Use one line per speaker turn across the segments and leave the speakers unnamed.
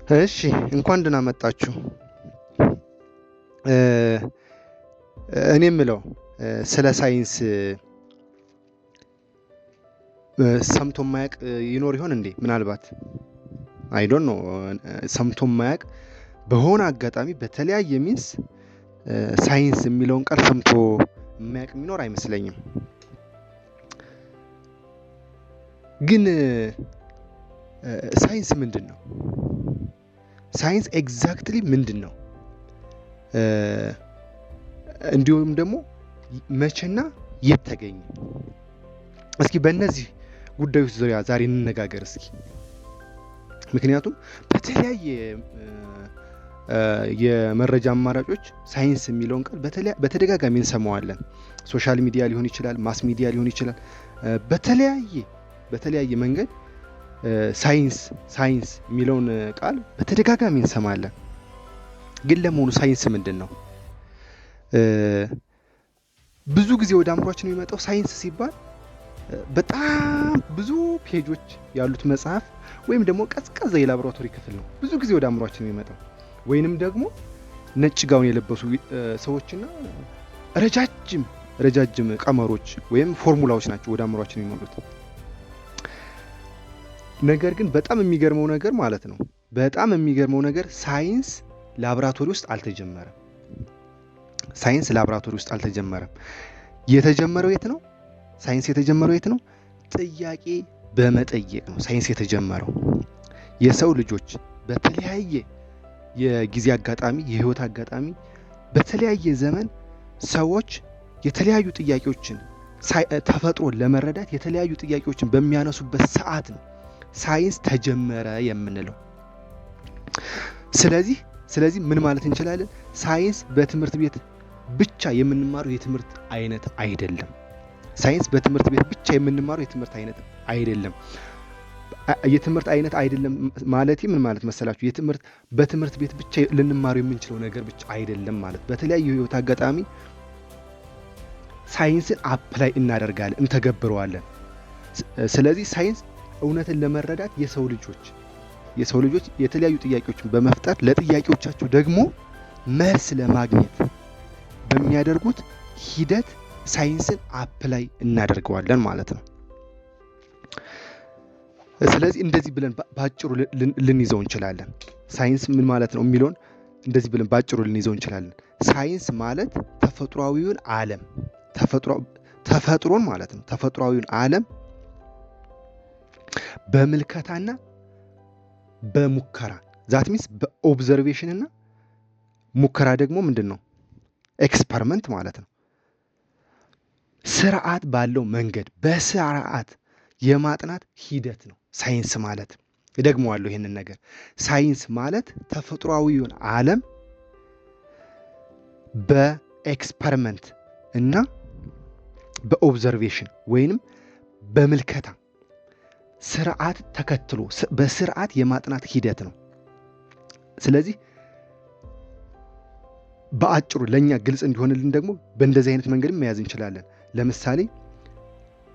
እሺ፣ እንኳን ደህና መጣችሁ። እኔ የምለው ስለ ሳይንስ ሰምቶ የማያውቅ ይኖር ይሆን እንዴ? ምናልባት I don't know፣ ሰምቶ የማያውቅ በሆነ አጋጣሚ በተለያየ means ሳይንስ የሚለውን ቃል ሰምቶ የማያውቅ የሚኖር አይመስለኝም። ግን ሳይንስ ምንድን ነው? ሳይንስ exactly ምንድን ነው? እንዲሁም ደግሞ መቼና የት ተገኘ? እስኪ በእነዚህ ጉዳዮች ዙሪያ ዛሬ እንነጋገር እስኪ። ምክንያቱም በተለያየ የመረጃ አማራጮች ሳይንስ የሚለውን ቃል በተደጋጋሚ እንሰማዋለን። Social media ሊሆን ይችላል፣ mass media ሊሆን ይችላል። በተለያየ መንገድ ሳይንስ ሳይንስ የሚለውን ቃል በተደጋጋሚ እንሰማለን። ግን ለመሆኑ ሳይንስ ምንድን ነው? ብዙ ጊዜ ወደ አእምሯችን የሚመጣው ሳይንስ ሲባል በጣም ብዙ page ኦች ያሉት መጽሐፍ ወይም ደግሞ ቀዝቃዛ የላቦራቶሪ ክፍል ነው ብዙ ጊዜ ወደ አእምሯችን የሚመጣው፣ ወይንም ደግሞ ነጭ ጋውን የለበሱ ሰዎችና ረጃጅም ረጃጅም ቀመሮች ወይም ፎርሙላዎች ናቸው ወደ አእምሯችን የሚመጡት። ነገር ግን በጣም የሚገርመው ነገር ማለት ነው፣ በጣም የሚገርመው ነገር ሳይንስ ላቦራቶሪ ውስጥ አልተጀመረም። ሳይንስ ላቦራቶሪ ውስጥ አልተጀመረም። የተጀመረው የት ነው? ሳይንስ የተጀመረው የት ነው? ጥያቄ በመጠየቅ ነው ሳይንስ የተጀመረው። የሰው ልጆች በተለያየ የጊዜ አጋጣሚ፣ የህይወት አጋጣሚ፣ በተለያየ ዘመን ሰዎች የተለያዩ ጥያቄዎችን ተፈጥሮን ለመረዳት የተለያዩ ጥያቄዎችን በሚያነሱበት ሰዓት ነው ሳይንስ ተጀመረ የምንለው። ስለዚህ ምን ማለት እንችላለን? ሳይንስ በትምህርት ቤት ብቻ የምንማረው የትምህርት አይነት አይደለም። ሳይንስ በትምህርት ቤት ብቻ የምንማረው የትምህርት አይነት አይደለም። የትምህርት አይነት አይደለም ማለት ምን ማለት መሰላችሁ? የትምህርት በትምህርት ቤት ብቻ ልንማረው የምንችለው ነገር ብቻ አይደለም ማለት፣ በተለያዩ የህይወት አጋጣሚ ሳይንስን apply እናደርጋለን፣ እንተገብረዋለን። ስለዚህ ሳይንስ እውነትን ለመረዳት የሰው ልጆች የተለያዩ ጥያቄዎችን በመፍጠር ለጥያቄዎቻቸው ደግሞ መልስ ለማግኘት በሚያደርጉት ሂደት ሳይንስን apply እናደርገዋለን ማለት ነው። ስለዚህ እንደዚህ ብለን በአጭሩ ልንይዘው እንችላለን። ሳይንስ ምን ማለት ነው የሚለውን እንደዚህ ብለን በአጭሩ ልንይዘው እንችላለን። ሳይንስ ማለት ተፈጥሯዊውን ዓለም፣ ተፈጥሮን ማለት ነው። ተፈጥሯዊውን ዓለም በምልከታና በሙከራ፣ that means በ observation እና ሙከራ ደግሞ ምንድን ነው? Experiment ማለት ነው። ስርዓት ባለው መንገድ በስርዓት የማጥናት ሂደት ነው ሳይንስ ማለት። እደግመዋለሁ ይህንን ነገር፣ ሳይንስ ማለት ተፈጥሯዊውን ዓለም በ experiment እና በ observation ወይንም በምልከታ ስርዓት ተከትሎ በስርዓት የማጥናት ሂደት ነው። ስለዚህ በአጭሩ ለእኛ ግልጽ እንዲሆንልን ደግሞ በእንደዚህ አይነት መንገድ መያዝ እንችላለን። ለምሳሌ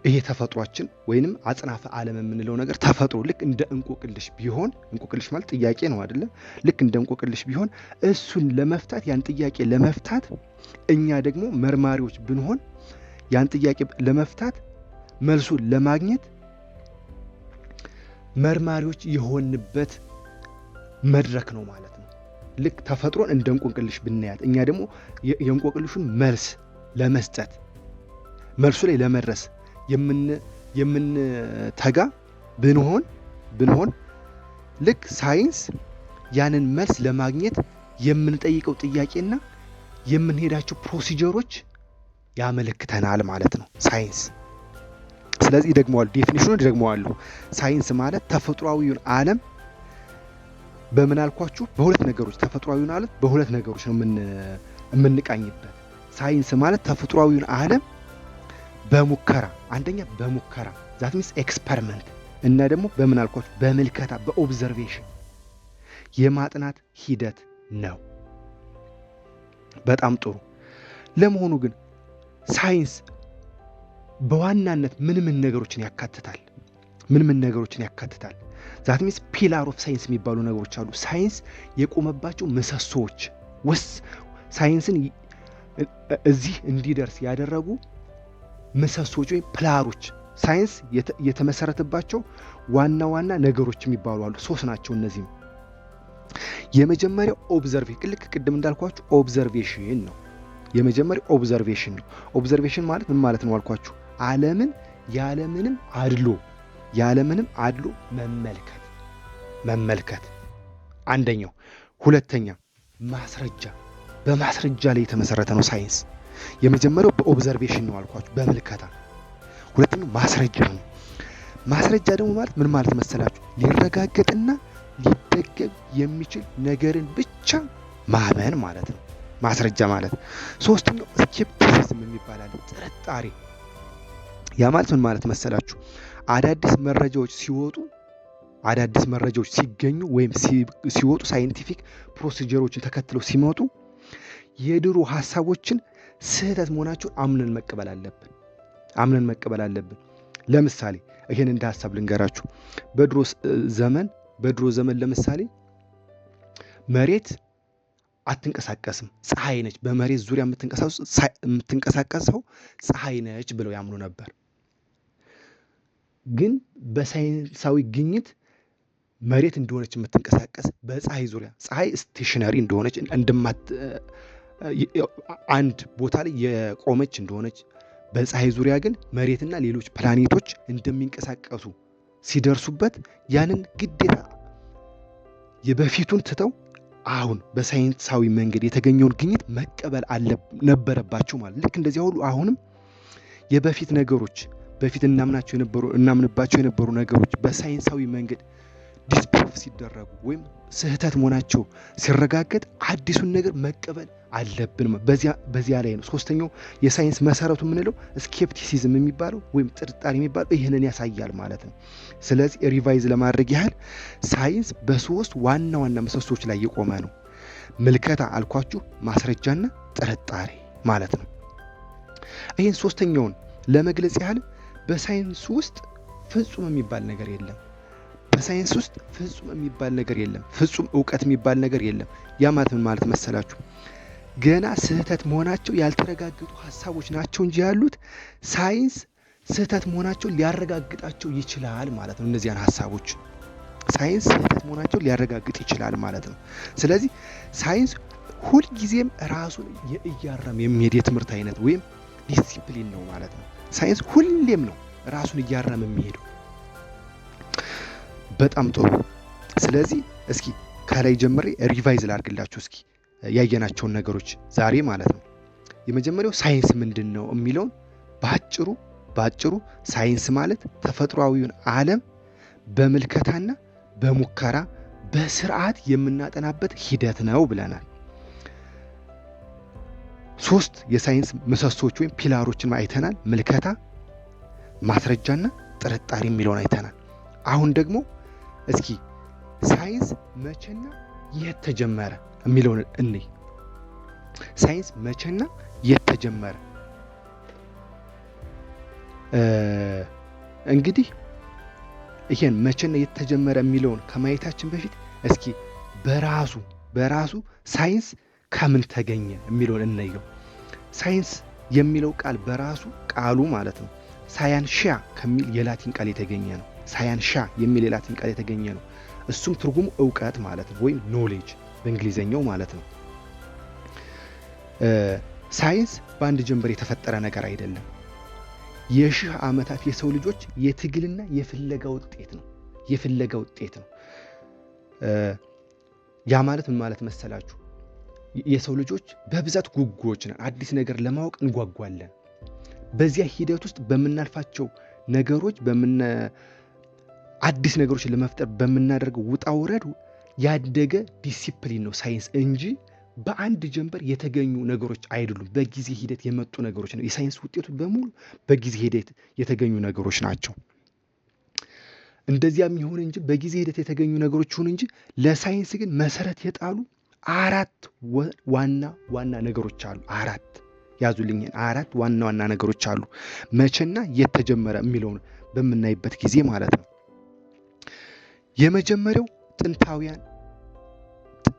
ይሄ ተፈጥሯችን ወይንም አጽናፈ ዓለም የምንለው ነገር ተፈጥሮ ልክ እንደ እንቆቅልሽ ቢሆን፣ እንቆቅልሽ ማለት ጥያቄ ነው አይደለ? ልክ እንደ እንቆቅልሽ ቢሆን እሱን ለመፍታት፣ ያን ጥያቄ ለመፍታት እኛ ደግሞ መርማሪዎች ብንሆን፣ ያን ጥያቄ ለመፍታት መልሱን ለማግኘት መርማሪዎች የሆንበት መድረክ ነው ማለት ነው። ልክ ተፈጥሮን እንደ እንቆቅልሽ ብናያት እኛ ደግሞ የእንቆቅልሹን መልስ ለመስጠት፣ መልሱ ላይ ለመድረስ የምንተጋ ብንሆን ልክ ሳይንስ ያንን መልስ ለማግኘት የምንጠይቀው ጥያቄና የምንሄዳቸው procedure ኦች ያመለክተናል ማለት ነው ሳይንስ። ስለዚህ ደግመዋለሁ፣ definition ኑን ደግመዋለሁ። ሳይንስ ማለት ተፈጥሯዊውን ዓለም በምን አልኳችሁ? በሁለት ነገሮች፣ ተፈጥሯዊውን ዓለም በሁለት ነገሮች ነው የምንቃኝበት። ሳይንስ ማለት ተፈጥሯዊውን ዓለም በሙከራ፣ አንደኛ በሙከራ that means experiment እና ደግሞ በምን አልኳችሁ? በምልከታ፣ በ observation የማጥናት ሂደት ነው። በጣም ጥሩ። ለመሆኑ ግን ሳይንስ በዋናነት ምን ምን ነገሮችን ያካትታል? ምን ምን ነገሮችን ያካትታል? That means pillar of science የሚባሉ ነገሮች አሉ። ሳይንስ የቆመባቸው ምሰሶዎች ሳይንስን እዚህ እንዲደርስ ያደረጉ ምሰሶዎች ወይም pillar ኦች፣ ሳይንስ የተመሰረተባቸው ዋና ዋና ነገሮች የሚባሉ አሉ። ሶስት ናቸው እነዚህም። የመጀመሪያው observation፣ ልክ ቅድም እንዳልኳችሁ observation ነው። የመጀመሪያው observation ነው። Observation ማለት ምን ማለት ነው አልኳችሁ? ዓለምን ያለምንም አድሎ መመልከት አንደኛው። ሁለተኛ ማስረጃ፣ በማስረጃ ላይ የተመሰረተ ነው ሳይንስ። የመጀመሪያው በ observation ነው አልኳችሁ፣ በምልከታ። ሁለተኛው ማስረጃ ነው። ማስረጃ ደግሞ ማለት ምን ማለት መሰላችሁ? ሊረጋገጥና ሊደገም የሚችል ነገርን ብቻ ማመን ማለት ነው ማስረጃ ማለት። ሶስተኛው skepticism የሚባል አለ፣ ጥርጣሬ። ያ ማለት ምን ማለት መሰላችሁ? አዳዲስ መረጃዎች ሲወጡ፣ አዳዲስ መረጃዎች ሲገኙ ወይም ሲወጡ፣ scientific procedure ኦችን ተከትለው ሲመጡ የድሮ ሀሳቦችን ስህተት መሆናቸውን አምነን መቀበል አለብን። አምነን መቀበል አለብን። ለምሳሌ ይሄን እንደ ሀሳብ ልንገራችሁ። በድሮ ዘመን ለምሳሌ መሬት አትንቀሳቀስም፣ ፀሐይ ነች፣ በመሬት ዙሪያ የምትንቀሳቀሰው ፀሐይ ነች ብለው ያምኑ ነበር። ግን በሳይንሳዊ ግኝት መሬት እንደሆነች የምትንቀሳቀስ በፀሐይ ዙሪያ፣ ፀሐይ stationary እንደሆነች፣ እንደማት አንድ ቦታ ላይ የቆመች እንደሆነች፣ በፀሐይ ዙሪያ ግን መሬትና ሌሎች ፕላኔቶች እንደሚንቀሳቀሱ ሲደርሱበት ያንን ግዴታ የበፊቱን ትተው አሁን በሳይንሳዊ መንገድ የተገኘውን ግኝት መቀበል ነበረባቸው ማለት። ልክ እንደዚያ ሁሉ አሁንም የበፊት ነገሮች፣ በፊት እናምንባቸው የነበሩ ነገሮች በሳይንሳዊ መንገድ disprove ሲደረጉ ወይም ስህተት መሆናቸው ሲረጋገጥ አዲሱን ነገር መቀበል አለብን። በዚያ ላይ ነው ሶስተኛው የሳይንስ መሰረቱ የምንለው skepticism የሚባለው ወይም ጥርጣሬ የሚባለው ይህንን ያሳያል ማለት ነው። ስለዚህ revise ለማድረግ ያህል ሳይንስ በሶስት ዋና ዋና ምሰሶች ላይ የቆመ ነው። ምልከታ አልኳችሁ፣ ማስረጃና ጥርጣሬ ማለት ነው። ይህን ሶስተኛውን ለመግለጽ ያህል በሳይንስ ውስጥ ፍጹም የሚባል ነገር የለም። በሳይንስ ውስጥ ፍጹም የሚባል ነገር የለም። ፍጹም እውቀት የሚባል ነገር የለም። ያ ማለት ምን ማለት መሰላችሁ? ገና ስህተት መሆናቸው ያልተረጋገጡ ሀሳቦች ናቸው እንጂ ያሉት ሳይንስ ስህተት መሆናቸውን ሊያረጋግጣቸው ይችላል ማለት ነው። እነዚያን ሀሳቦች ሳይንስ ስህተት መሆናቸውን ሊያረጋግጥ ይችላል ማለት ነው። ስለዚህ ሳይንስ ሁልጊዜም ራሱን እያረመ የሚሄድ የትምህርት አይነት ወይም ዲሲፕሊን ነው ማለት ነው። ሳይንስ ሁሌም ነው ራሱን እያረመ የሚሄደው። በጣም ጥሩ። ስለዚህ እስኪ ከላይ ጀምሬ revise ላድርግላችሁ እስኪ ያየናቸውን ነገሮች ዛሬ ማለት ነው። የመጀመሪያው ሳይንስ ምንድን ነው የሚለውን በአጭሩ ሳይንስ ማለት ተፈጥሯዊውን ዓለም በምልከታና በሙከራ በስርዓት የምናጠናበት ሂደት ነው ብለናል። ሶስት የሳይንስ ምሰሶች ወይም pillar ኦችን አይተናል። ምልከታ፣ ማስረጃና ጥርጣሬ የሚለውን አይተናል። አሁን ደግሞ እስኪ ሳይንስ መቼና የት ተጀመረ የሚለውን እንይ። ሳይንስ መቼና የት ተጀመረ? እንግዲህ ይሄን መቼና የት ተጀመረ የሚለውን ከማየታችን በፊት እስኪ በራሱ ሳይንስ ከምን ተገኘ የሚለውን እንየው። ሳይንስ የሚለው ቃል በራሱ ቃሉ ማለት ነው scientia ከሚል የላቲን ቃል የተገኘ ነው። Scientia የሚል የላቲን ቃል የተገኘ ነው። እሱም ትርጉሙ እውቀት ማለት ነው፣ ወይም knowledge በእንግሊዘኛው ማለት ነው። ሳይንስ በአንድ ጀንበር የተፈጠረ ነገር አይደለም። የሺህ ዓመታት የሰው ልጆች የትግልና የፍለጋ ውጤት ነው። የፍለጋ ውጤት ነው። ያ ማለት ምን ማለት መሰላችሁ? የሰው ልጆች በብዛት ጉጉዎች ነን። አዲስ ነገር ለማወቅ እንጓጓለን። በዚያ ሂደት ውስጥ በምናልፋቸው ነገሮች፣ አዲስ ነገሮችን ለመፍጠር በምናደርገው ውጣ ውረድ ያደገ ዲሲፕሊን ነው ሳይንስ እንጂ በአንድ ጀንበር የተገኙ ነገሮች አይደሉም። በጊዜ ሂደት የመጡ ነገሮች ነው። የሳይንስ ውጤቱ በሙሉ በጊዜ ሂደት የተገኙ ነገሮች ናቸው። እንደዚያም ይሁን እንጂ፣ በጊዜ ሂደት የተገኙ ነገሮች ይሁን እንጂ፣ ለሳይንስ ግን መሰረት የጣሉ አራት ዋና ዋና ነገሮች አሉ። አራት ያዙልኝ፣ አራት ዋና ዋና ነገሮች አሉ። መቼና የት ተጀመረ የሚለውን በምናይበት ጊዜ ማለት ነው። የመጀመሪያው ጥንታውያን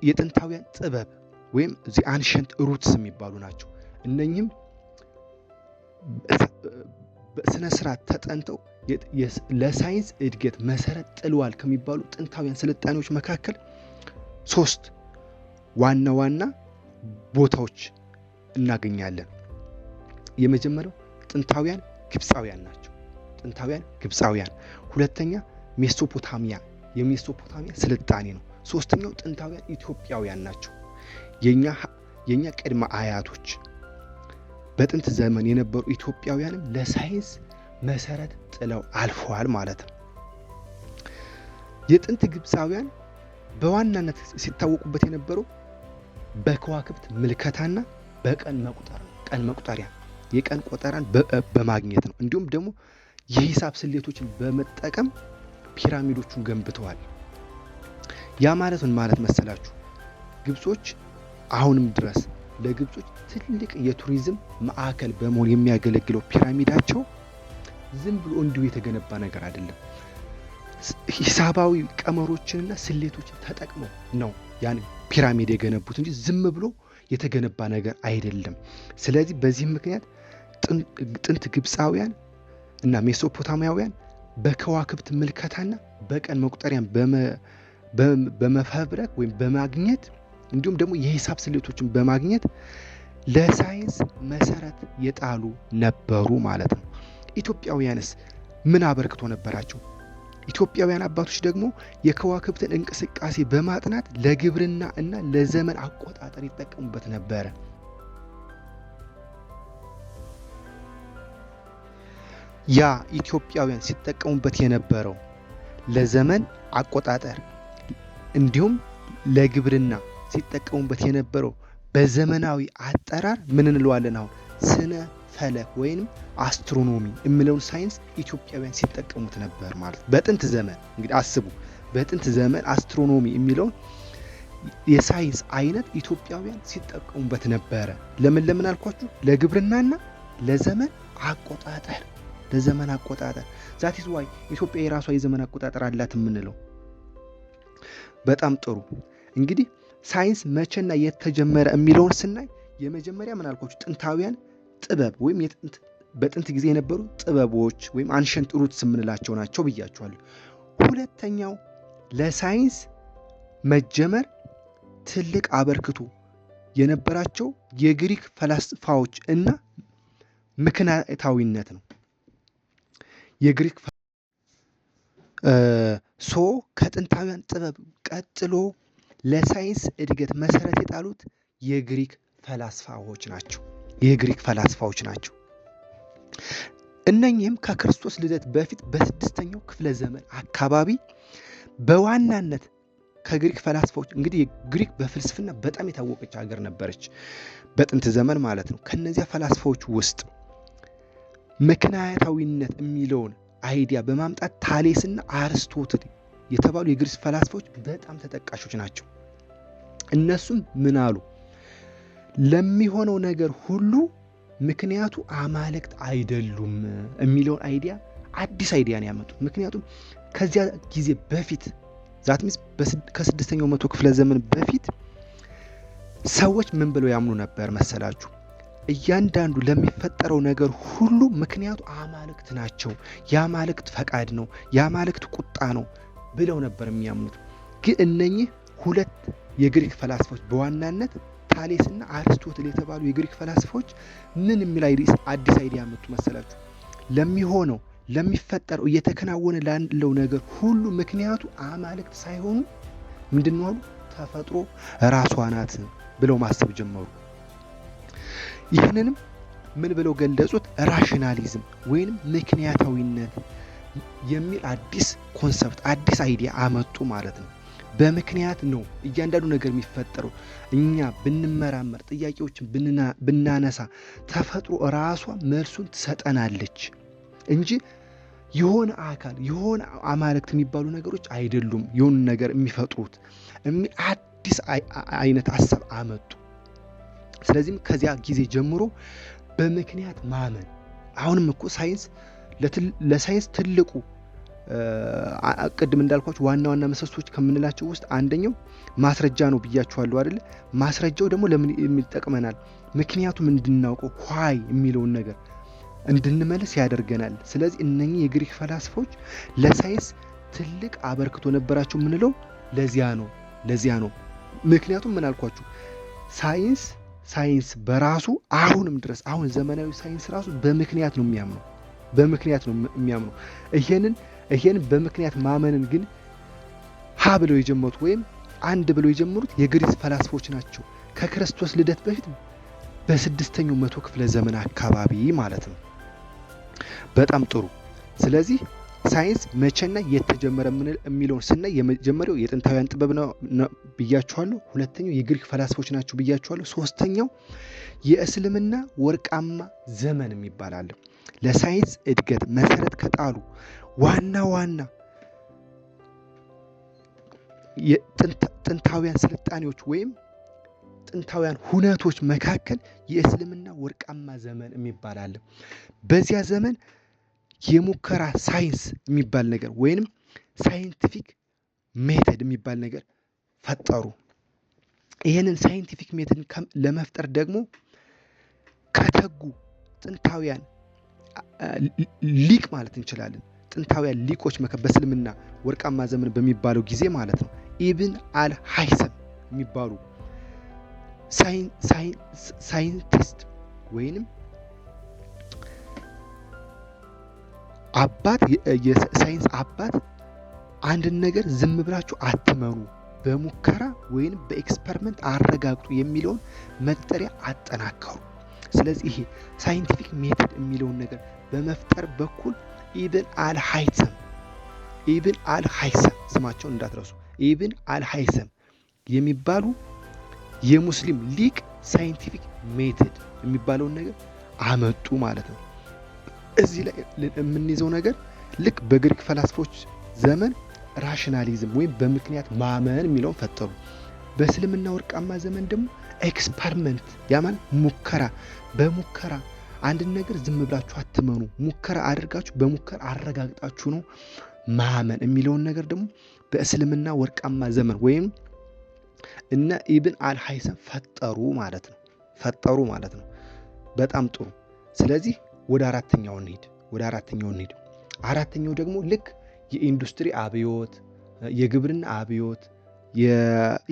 የጥንታውያን ጥበብ ወይም the ancient roots የሚባሉ ናቸው። እነኚህም በስነ ስርዓት ተጠንተው ለሳይንስ እድገት መሰረት ጥለዋል ከሚባሉ ጥንታውያን ስልጣኔዎች መካከል ሶስት ዋና ዋና ቦታዎች እናገኛለን። የመጀመሪያው ጥንታውያን ግብፃውያን ናቸው። ጥንታውያን ግብፃውያን። ሁለተኛ ሜሶፖታሚያ፣ የሜሶፖታሚያ ስልጣኔ ነው። ሶስተኛው ጥንታውያን ኢትዮጵያውያን ናቸው። የኛ ቅድመ አያቶች በጥንት ዘመን የነበሩ ኢትዮጵያውያንም ለሳይንስ መሰረት ጥለው አልፈዋል ማለት ነው። የጥንት ግብፃውያን በዋናነት ሲታወቁበት የነበረው በከዋክብት ምልከታና በቀን መቁጠር ነው። ቀን መቁጠሪያ፣ የቀን ቆጠራን በማግኘት ነው። እንዲሁም ደግሞ የሂሳብ ስሌቶችን በመጠቀም ፒራሚዶቹን ገንብተዋል። ያ ማለት ምን ማለት መሰላችሁ? ግብጾች አሁንም ድረስ ለግብጾች ትልቅ የቱሪዝም ማዕከል በመሆን የሚያገለግለው ፒራሚዳቸው ዝም ብሎ እንዲሁ የተገነባ ነገር አይደለም። ሂሳባዊ ቀመሮችንና ስሌቶችን ተጠቅመው ነው ያን ፒራሚድ የገነቡት እንጂ ዝም ብሎ የተገነባ ነገር አይደለም። ስለዚህ በዚህም ምክንያት ጥንት ግብፃውያን እና ሜሶፖታሚያውያን በከዋክብት ምልከታና በቀን መቁጠሪያን በመፈብረክ ወይም በማግኘት፣ እንዲሁም ደግሞ የሂሳብ ስሌቶችን በማግኘት ለሳይንስ መሰረት የጣሉ ነበሩ ማለት ነው። ኢትዮጵያውያንስ ምን አበርክቶ ነበራቸው? ኢትዮጵያውያን አባቶች ደግሞ የከዋክብትን እንቅስቃሴ በማጥናት ለግብርና እና ለዘመን አቆጣጠር ይጠቀሙበት ነበረ። ያ ኢትዮጵያውያን ሲጠቀሙበት የነበረው ለዘመን አቆጣጠር እንዲሁም ለግብርና ሲጠቀሙበት የነበረው በዘመናዊ አጠራር ምን እንለዋለን አሁን? ስነ ፈለክ ወይንም astronomy የሚለውን ሳይንስ ኢትዮጵያውያን ሲጠቀሙት ነበር ማለት። በጥንት ዘመን እንግዲህ አስቡ፣ በጥንት ዘመን astronomy የሚለውን የሳይንስ አይነት ኢትዮጵያውያን ሲጠቀሙበት ነበረ። ለምን ለምን አልኳችሁ? ለግብርናና ለዘመን አቆጣጠር፣ ለዘመን አቆጣጠር። That is why ኢትዮጵያ የራሷ የዘመን አቆጣጠር አላት የምንለው። በጣም ጥሩ። እንግዲህ ሳይንስ መቼና የት ተጀመረ የሚለውን ስናይ የመጀመሪያ ምን አልኳችሁ? ጥንታውያን ጥበብ ወይም በጥንት ጊዜ የነበሩ ጥበቦች ወይም ancient roots የምንላቸው ናቸው ብያችኋለሁ። ሁለተኛው ለሳይንስ መጀመር ትልቅ አበርክቶ የነበራቸው የግሪክ ፈላስፋዎች እና ምክንያታዊነት ነው። የግሪክ so ከጥንታውያን ጥበብ ቀጥሎ ለሳይንስ እድገት መሰረት የጣሉት የግሪክ ፈላስፋዎች ናቸው። የግሪክ ፈላስፋዎች ናቸው። እነኚህም ከክርስቶስ ልደት በፊት በስድስተኛው ክፍለ ዘመን አካባቢ በዋናነት ከግሪክ ፈላስፋዎች፣ እንግዲህ ግሪክ በፍልስፍና በጣም የታወቀች ሀገር ነበረች በጥንት ዘመን ማለት ነው። ከነዚያ ፈላስፋዎች ውስጥ ምክንያታዊነት የሚለውን idea በማምጣት ታሌስና አርስቶትል የተባሉ የግሪክ ፈላስፋዎች በጣም ተጠቃሾች ናቸው። እነሱም ምን አሉ? ለሚሆነው ነገር ሁሉ ምክንያቱ አማልክት አይደሉም የሚለውን idea፣ አዲስ idea ነው ያመጡት። ምክንያቱም ከዚያ ጊዜ በፊት፣ that means ከስድስተኛው መቶ ክፍለ ዘመን በፊት ሰዎች ምን ብለው ያምኑ ነበር መሰላችሁ? እያንዳንዱ ለሚፈጠረው ነገር ሁሉ ምክንያቱ አማልክት ናቸው፣ የአማልክት ፈቃድ ነው፣ የአማልክት ቁጣ ነው ብለው ነበር የሚያምኑት። ግን እነኚህ ሁለት የግሪክ ፈላስፎች፣ በዋናነት ታሌስና አርስቶትል የተባሉ የግሪክ ፈላስፎች ምን የሚል አዲስ idea ያመጡ መሰላችሁ? ለሚሆነው፣ ለሚፈጠረው፣ እየተከናወነ ላለው ነገር ሁሉ ምክንያቱ አማልክት ሳይሆኑ ምንድን ነው አሉ? ተፈጥሮ ራሷ ናት ብለው ማሰብ ጀመሩ። ይህንንም ምን ብለው ገለጹት? Rationalism ወይንም ምክንያታዊነት የሚል አዲስ concept፣ አዲስ idea አመጡ ማለት ነው። በምክንያት ነው እያንዳንዱ ነገር የሚፈጠረው። እኛ ብንመራመር፣ ጥያቄዎችን ብናነሳ ተፈጥሮ ራሷ መልሱን ትሰጠናለች እንጂ የሆነ አካል፣ የሆነ አማልክት የሚባሉ ነገሮች አይደሉም የሆኑ ነገር የሚፈጥሩት የሚል አዲስ አይነት ሀሳብ አመጡ። ስለዚህም ከዚያ ጊዜ ጀምሮ በምክንያት ማመን፣ አሁንም እኮ ሳይንስ ለሳይንስ ትልቁ ቅድም እንዳልኳችሁ ዋና ዋና ምሰሶች ከምንላቸው ውስጥ አንደኛው ማስረጃ ነው ብያችኋለሁ አይደለ? ማስረጃው ደግሞ ለምን ይጠቅመናል? ምክንያቱም እንድናውቀው why የሚለውን ነገር እንድንመልስ ያደርገናል። ስለዚህ እነኚህ የግሪክ ፈላስፎች ለሳይንስ ትልቅ አበርክቶ ነበራቸው የምንለው ለዚያ ነው። ምክንያቱም ምን አልኳችሁ? ሳይንስ በራሱ አሁንም ድረስ፣ አሁን ዘመናዊ ሳይንስ ራሱ በምክንያት ነው የሚያምነው፣ በምክንያት ነው የሚያምነው። ይሄንን በምክንያት ማመንን ግን ሀ ብለው የጀመሩት ወይም አንድ ብለው የጀመሩት የግሪክ ፈላስፎች ናቸው። ከክርስቶስ ልደት በፊት በ6ኛው መቶ ክፍለ ዘመን አካባቢ ማለት ነው። በጣም ጥሩ። ስለዚህ ሳይንስ መቼና የት ተጀመረ የሚለውን ስናይ የመጀመሪያው የጥንታውያን ጥበብ ነው ብያችኋለሁ። ሁለተኛው የግሪክ ፈላስፎች ናቸው ብያችኋለሁ። ሶስተኛው የእስልምና ወርቃማ ዘመን የሚባል አለ። ለሳይንስ እድገት መሰረት ከጣሉ ዋና ዋና ጥንታውያን ስልጣኔዎች ወይም ጥንታውያን ሁነቶች መካከል የእስልምና ወርቃማ ዘመን የሚባል አለ። በዚያ ዘመን የሙከራ ሳይንስ የሚባል ነገር ወይንም scientific method የሚባል ነገር ፈጠሩ። ይህንን scientific method ለመፍጠር ደግሞ ከተጉ ጥንታውያን ሊቅ ማለት እንችላለን፣ ጥንታውያን ሊቆች በእስልምና ወርቃማ ዘመን በሚባለው ጊዜ ማለት ነው፣ ኢብን አል ሃይሰም የሚባሉ ሳይንቲስት ወይንም አባት፣ የሳይንስ አባት፣ አንድን ነገር ዝም ብላችሁ አትመኑ፣ በሙከራ ወይንም በ experiment አረጋግጡ የሚለውን መጠሪያ አጠናከሩ። ስለዚህ ይሄ scientific method የሚለውን ነገር በመፍጠር በኩል ኢብን አል ሃይሰም፣ ኢብን አል ሃይሰም፣ ስማቸውን እንዳትረሱ፣ ኢብን አል ሃይሰም የሚባሉ የሙስሊም ሊቅ scientific method የሚባለውን ነገር አመጡ ማለት ነው። እዚህ ላይ የምንይዘው ነገር ልክ በግሪክ ፈላስፎች ዘመን rationalism ወይም በምክንያት ማመን የሚለውን ፈጠሩ። በእስልምና ወርቃማ ዘመን ደግሞ experiment፣ ያ ማለት ሙከራ፣ በሙከራ አንድን ነገር ዝም ብላችሁ አትመኑ፣ ሙከራ አድርጋችሁ በሙከራ አረጋግጣችሁ ነው ማመን የሚለውን ነገር ደግሞ በእስልምና ወርቃማ ዘመን ወይም እነ ኢብን አልሃይሰም ፈጠሩ ማለት ነው። ፈጠሩ ማለት ነው። በጣም ጥሩ። ስለዚህ ወደ አራተኛው እንሂድ። ወደ አራተኛው እንሂድ። አራተኛው ደግሞ ልክ የኢንዱስትሪ አብዮት፣ የግብርና አብዮት፣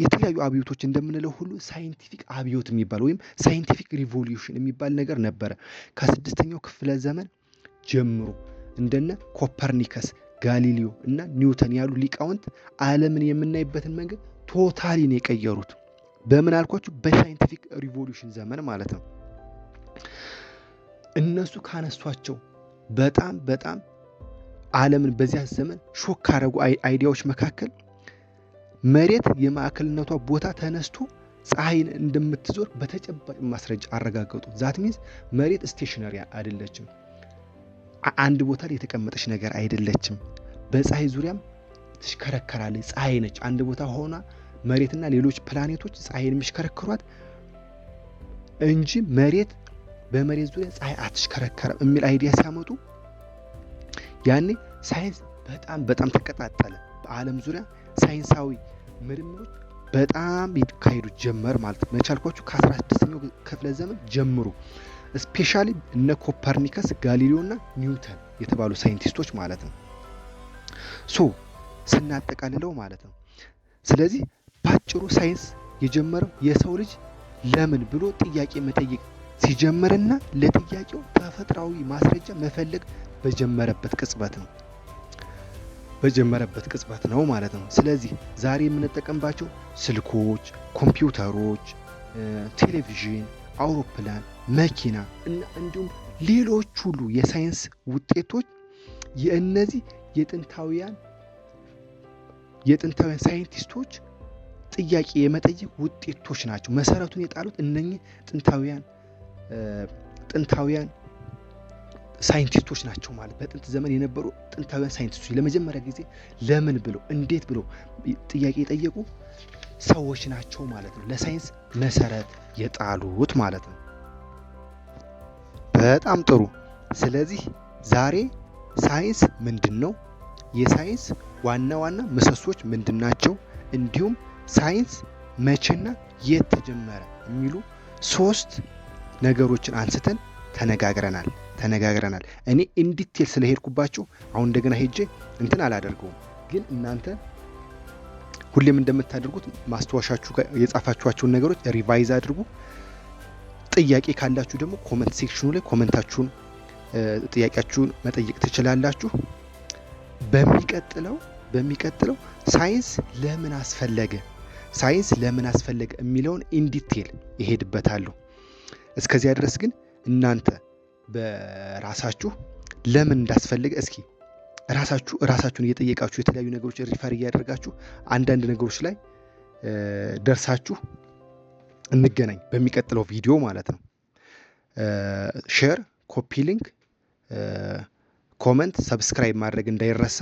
የተለያዩ አብዮቶች እንደምንለው ሁሉ scientific አብዮት የሚባል ወይም scientific revolution የሚባል ነገር ነበረ። ከ6ኛው ክፍለ ዘመን ጀምሮ እንደነ ኮፐርኒከስ፣ ጋሊሊዮ እና ኒውተን ያሉ ሊቃውንት ዓለምን የምናይበትን መንገድ totally ነው የቀየሩት። በምን አልኳችሁ? በ scientific revolution ዘመን ማለት ነው። እነሱ ካነሷቸው በጣም በጣም ዓለምን በዚያ ዘመን shock ካረጉ idea ዎች መካከል መሬት የማዕከልነቷ ቦታ ተነስቶ ፀሐይን እንደምትዞር በተጨባጭ ማስረጃ አረጋገጡ። That means መሬት stationary አይደለችም፣ አንድ ቦታ ላይ የተቀመጠች ነገር አይደለችም። በፀሐይ ዙሪያም ትሽከረከራለች። ፀሐይ ነች አንድ ቦታ ሆና መሬትና ሌሎች ፕላኔቶች ፀሐይን የሚሽከረከሯት እንጂ መሬት በመሬት ዙሪያ ፀሐይ አትሽከረከረም የሚል idea ሲያመጡ ያኔ ሳይንስ በጣም በጣም ተቀጣጠለ። በዓለም ዙሪያ ሳይንሳዊ ምርምሮች በጣም ይካሄዱ ጀመር ማለት ነው። መቻልኳችሁ ከ16ኛው ክፍለ ዘመን ጀምሮ specially እነ ኮፐርኒከስ፣ ጋሊሊዮ እና ኒውተን የተባሉ ሳይንቲስቶች ማለት ነው። So ስናጠቃልለው ማለት ነው። ስለዚህ ባጭሩ ሳይንስ የጀመረው የሰው ልጅ ለምን ብሎ ጥያቄ መጠየቅ ሲጀምርና ለጥያቄው ተፈጥሯዊ ማስረጃ መፈለግ በጀመረበት ቅጽበት ነው ማለት ነው። ስለዚህ ዛሬ የምንጠቀምባቸው ስልኮች፣ ኮምፒውተሮች፣ ቴሌቪዥን፣ አውሮፕላን፣ መኪና እና እንዲሁም ሌሎች ሁሉ የሳይንስ ውጤቶች የእነዚህ የጥንታውያን ሳይንቲስቶች ጥያቄ የመጠየቅ ውጤቶች ናቸው። መሰረቱን የጣሉት እነኚህ ጥንታውያን ሳይንቲስቶች ናቸው ማለት፣ በጥንት ዘመን የነበሩ ጥንታውያን ሳይንቲስቶች ለመጀመሪያ ጊዜ ለምን ብለው፣ እንዴት ብለው ጥያቄ የጠየቁ ሰዎች ናቸው ማለት ነው። ለሳይንስ መሰረት የጣሉት ማለት ነው። በጣም ጥሩ። ስለዚህ ዛሬ ሳይንስ ምንድን ነው? የሳይንስ ዋና ዋና ምሰሶች ምንድናቸው፣ እንዲሁም ሳይንስ መቼና የት ተጀመረ የሚሉ ሶስት ነገሮችን አንስተን ተነጋግረናል። እኔ in detail ስለሄድኩባችሁ አሁን እንደገና ሄጄ እንትን አላደርገውም፣ ግን እናንተ ሁሌም እንደምታደርጉት ማስታወሻችሁ ጋር የጻፋችኋቸውን ነገሮች revise አድርጉ። ጥያቄ ካላችሁ ደግሞ comment section ኑ ላይ comment ኣችሁን፣ ጥያቄያችሁን መጠየቅ ትችላላችሁ። በሚቀጥለው ሳይንስ ለምን አስፈለገ የሚለውን in detail እሄድበታለሁ። እስከዚያ ድረስ ግን እናንተ በራሳችሁ ለምን እንዳስፈለገ እስኪ ራሳችሁ ራሳችሁን እየጠየቃችሁ፣ የተለያዩ ነገሮች refer እያደረጋችሁ አንዳንድ ነገሮች ላይ ደርሳችሁ እንገናኝ በሚቀጥለው ቪዲዮ ማለት ነው። Share፣ copy link፣ comment፣ subscribe ማድረግ እንዳይረሳ።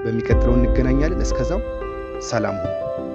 በሚቀጥለው እንገናኛለን። እስከዛው ሰላም ሁኑ።